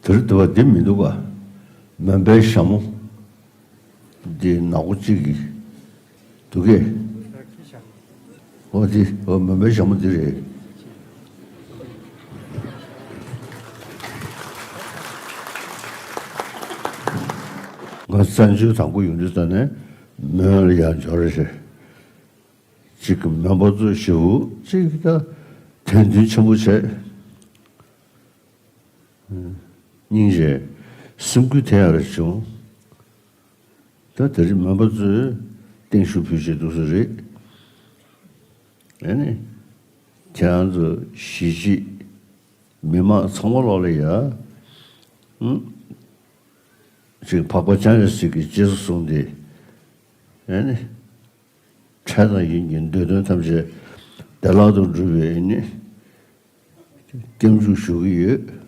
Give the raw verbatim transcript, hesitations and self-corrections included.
བིར་དུ་བ་འདི་མི་འདུག་ག་མོན་པའི་ཞྭ་མོ་འདི་ནག་པོ་གཅིག་གི་འདུག་གས། འོ་འདི་འོ་མོན་པའི་ཞྭ་མོ་འདི་རེད། ང་བཙན་བྱོལ་དང་པོ་ཡོང་དུས་ཙ་ནས་མོན་ལ་ཡར་འབྱོར་རེད། གཅིག་གི་མོན་པ་ཚོ་ཞེ་པོ་གཅིག་ད་དད་འདུན་ཆེན་པོ་བྱས། སྙིང་རྗེ། སེམས་འགུལ་ཐེབས་ཡག་རེ་བྱུང་། ད་དེ་རིང་མོན་པ་ཚོས་བརྟན་བཞུགས་ཕུལ་བྱས་འདུག་ས་རེད། ཨེ་ནི། ཁྱེད་རང་ཚོ་གཞིས་བྱེས་མི་མང་ཚང་མ་ལོག་ལ་ཡ། ཨུམ། ཅིག་འཕགས་པ་སྤྱན་རས་གཟིགས་ཀྱི་རྗེས་སུ་བཟུང་སྟེ། ཨེ་ནི། འཕྲལ་དང་ཡུན་གྱི་འདོད་དོན་ཐམས་ཅད་བདེ་བླག་ཏུ་འགྲུབ་པའི་ཨེ་ནི། སྐྱབས་འཇུག་ཞུ་གི་ཡོད།